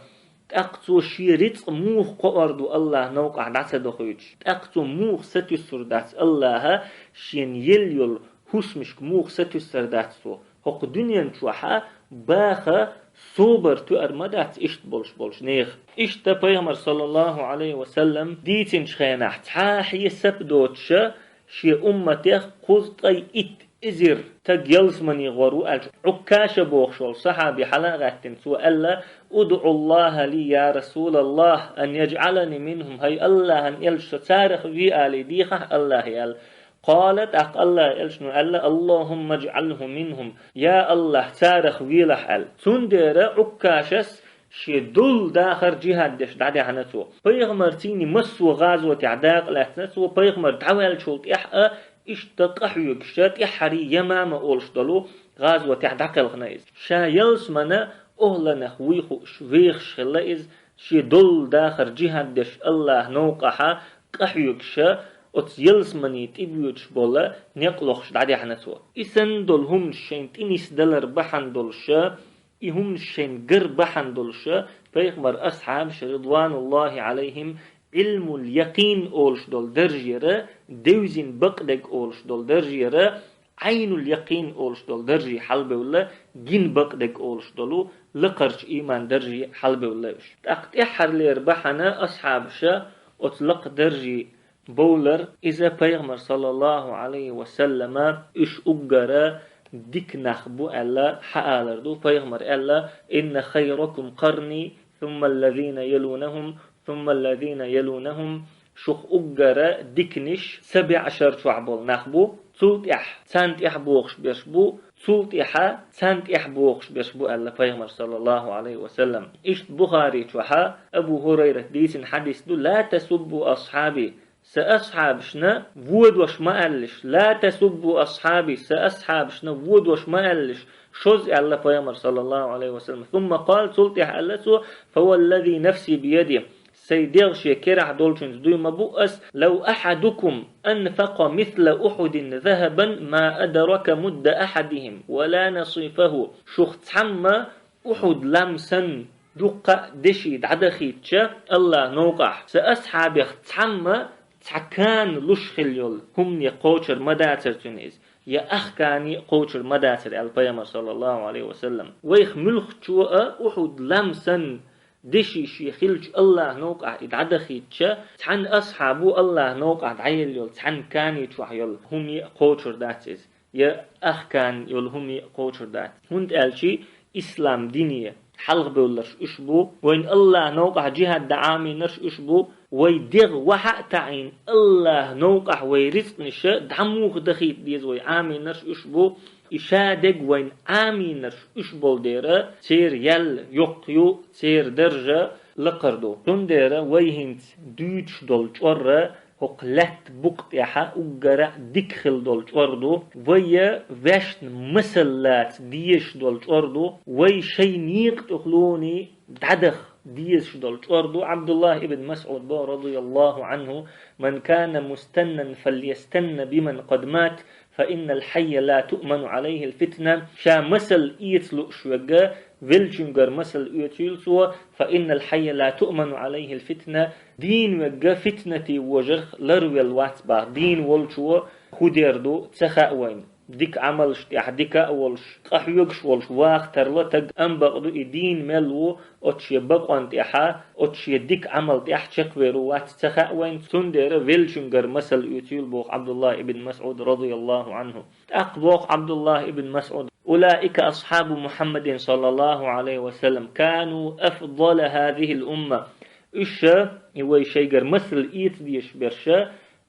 ТӀаккха цо шен рицкъ муха кхоор ду АллахӀ новкъахь дӀа ца дохуьйтуш? ТӀаккха цо муха сатуьйсур дац АллахӀа шена елла йолу хӀусамашка, муха сатуьйсур дац цо? ХӀокху дуьнен чохь а баха собар тоьар ма дац иштта болуш болчу нехан. Иштта Пайхамар, саллаллаху Ӏалайхи ва саллам, дийцинчу хенахь, цхьа а хьесап доцуша шен умматех кхузткъе итт эзар стаг ялсамани гӀур ву аьлча, Ӏуккаша бохуш волу сахьаби хьала а гӀаьттина, цо аьлла: «УдӀу Аллаха ли, я Расулаллах, ан яджӀалани минхум, хӀай АллахӀан элча, со царах ве алий дехахь АллахӀе», аьлла. Къала, тӀаккха АллахӀан элчано аьлла: «Аллахумма джӀалху минхум, я АллахӀ, царах велахь», аьлла. Цундела Ӏуккашас шен долу дахар джихад деш дӀадаьхьна цо. Пайхамарций массо а гӀазотехь дакъа лаьцна цо, пайхамар дӀаваьллачул тӀаьхьа а иштта къахьоьгуша, тӀаьххьарий Ямама олуш долу гӀазотехь дӀакхелхина иза. Ша ялсамана охӀланах вуй хууш, вехаш хилла иза, шен долу дахар джихад деш АллахӀ новкъахьа къахьоьгуша, оцу ялсамани тӀебоьдуш болу некъ лохуш дӀадаьхьна цо. И санна долу хӀуманаш шайна тӀе нисдалар бахьана долуша, и хӀуманаш шайна гар бахьана долуша, пайхамар асхьабаш, ридвануллахи Ӏалайхим, Ӏилмул якъин олуш долу даржера, девзина бакъдерг олуш долу даржера, Ӏайнул якъин олуш долу даржий хьалабевлла, гина бакъдерг олуш долу лакхарчу ийман даржий хьалабевлла уьш. ТӀаккха тӀаьххьарлера бахьана асхьабаша оцу лакха даржий бовлар, иза пайхамар, саллаллаху Ӏалайхи ва саллама, уьш уггара дика нах бу аьлла, хьаалар ду. Пайхамар аьлла: «Инна хайракум къарни, сумма аллазина ялунахум, сумма аллазина ялунахум». Шух уггара диканиш са беӀ шар чохь болу нах бу, цул тӀаьхьа царна тӀаьхьа бохуш берш бу, цул тӀаьхьа царна тӀаьхьа бохуш берш бу аьлла пайхамар, саллаллаху Ӏалайхи ва саллам. Иштта Бухари чохьа Абу ХӀурайрат дийцина хьадис ду: «Ла тасуббу асхьаби». Сан асхьабашна водош ма аьллаш, ла тасуббу асхьаби, сан асхьабашна водош ма аьллаш, шозза аьлла пайхамар, саллаллаху Ӏалайхи ва саллам. Сумма къала, цул тӀаьхьа аьлла цо: «Фа валлази нафси биядихи», сайн дегӀ шен керахь долчуьнца дуй ма бу ас: «Лав ахьадукум анфакъа мисла Ухьудин захабан ма адрака мудда ахьадихим ва ла насифаху». Шух цхьамма Ухьуд лам санна дуккха а деши дӀадахийтча, АллахӀ новкъахь, сан асхьабех цхьамма цхьа кана луш хилла йолу хӀумане кхочур ма дацара цуьнан иза, я ах кане а кхочур ма дацара, аьлла пайхамар, саллаллаху Ӏалайхи ва саллам. Вайх муьлххачо а Ухьуд лам санна деши шен хилча, АллахӀ новкъахь и дӀадахийтча, цхьана асхьабо АллахӀ новкъахь дӀаелла йолу цхьана кане чохь йолу хӀумане а кхочур дац иза, я ах кана йолу хӀумане а кхочур дац. ХӀунда аьлча ислам дине хьалхабевлларш уьш бу, вайна АллахӀ новкъахь джихад дан Ӏамийнарш уьш бу, вай дегӀ вахьа а таӀийна, АллахӀ новкъахь вай рицкъаниша дӀа муха дахийта деза вай Ӏамийнарш уьш бу. И шадерг вайна Ӏамийнарш уьш болу дера, церан ял йоккха ю, церан даржа лакхара ду. Цундела вай хӀинца дуьйцуш долу чкъор а хӀокху лаьтта букъа тӀехьа уггара а дика хила долу чкъор ду, вай ваьшна масал лаца дезаш долу чкъор ду, вай шайн некъа тӀехула дӀадаха дезаш долу чкъор ду. Ӏабдуллах ибн МасӀуд боху, радияллаху Ӏанху: «Ман кана мустаннан, фальястанна биман къад мат, фа иннал хьайя ла туъману Ӏалайхил фитна». Ша масал эца лууш верг веллачуьнгара масал оьцийла цо, «фа иннал хьайя ла туъману Ӏалайхил фитна». Дийна верг фитнате вожарх ларвелла вац бах. Дийна волчо хӀун дер ду ца хаьа вайна. Дика Ӏамалш тӀехь дика а волуш, къахьоьгуш волуш ваха тарла стаг, амма бакъду и дийна мел ву, оцу шен бакъонна тӀехьа, оцу шен дика Ӏамал тӀехь чекхвер ву вац ца хаьа вайна, цундела веллачуьнгара масал оьцийла боху Ӏабдуллах ибн МасӀуд, радияллаху Ӏанху. ТӀаккха боху Ӏабдуллах ибн МасӀуд: «Улаика асхьабу Мухьаммадин, саллаллаху Ӏалайхи ва саллам, кану афдала хазихил умма». Уьш, и вай шайгара масал эца дезаш берш,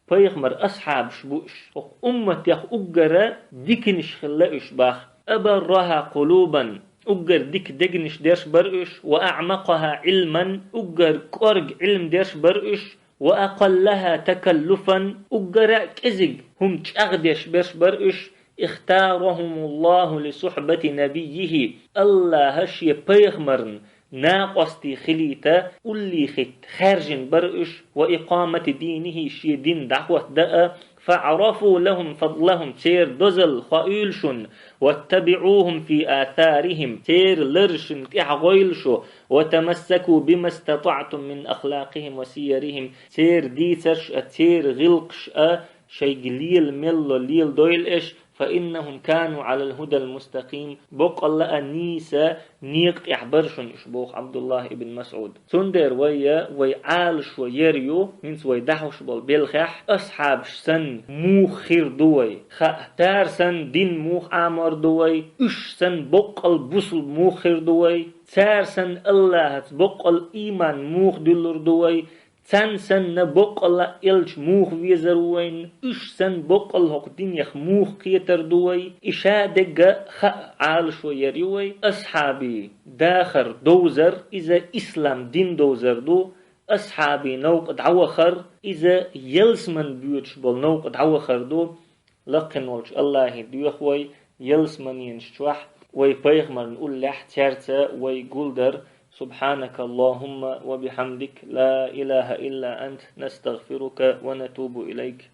пайхамара асхьабаш бу уьш. Хьо умматех уггара диканаш хилла уьш бах. أبرها قلوبا, уггар дика дегнаш дерш бар уьш, وأعمقها علما, уггар кӀорга Ӏилма дерш бар уьш, وأقلها تكلفا, уггара кӀезиг хӀума чӀагӀдеш берш бар уьш. اختارهم الله لصحبة نبيه, Аллаха шен пайхамарна накъостий хилийта, уллий хитта хаьржина бар уьш, وإقامة دينه, шен дин дӀахӀотта а, فاعرفوا لهم فضلهم, церан дозалла хоийла шуна, واتبعوهم في آثارهم, церан ларашна тӀехьа гӀойла шу, وتمسكوا بما استطعتم من أخلاقهم وسيرهم, церан дийцарш а, церан гӀиллакхаш а шайга лела мел ло леладойла уьш, فإنهم كانوا على الهدى المستقيم, боккъалла а нийса некъа тӀехь бар шуна уьш, боху Ӏабдуллахь ибн МасӀуда. Цундела вай, вай Ӏалашо ер ю, хӀинца вай дӀахьош болу белхехь, асхьабаш санна муха хир ду вай, хаьа, цара санна дин муха Ӏамор ду вай, уьш санна боккъал бусулба муха хир ду вай, цара санна Аллахьаца боккъал ийман муха дуьллур ду вай, царна санна боккъалла а элча муха везар ву вайна, уьш санна боккъалла хӀокху динех муха кхетар ду вай, и ша дегга хаьа Ӏалашо ер ю вай. Асхьабий дахар довзар, иза ислам дин довзар ду, асхьабий новкъа дӀавахар, иза ялсаман боьдуш болу новкъа дӀавахар ду. Лакхина волчу Аллахье доьху вай ялсаманенаш чохь, вай пайхамарна уллехь цаьрца вай гулдар. سبحانك اللهم وبحمدك، لا إله إلا أنت، نستغفرك ونتوب إليك.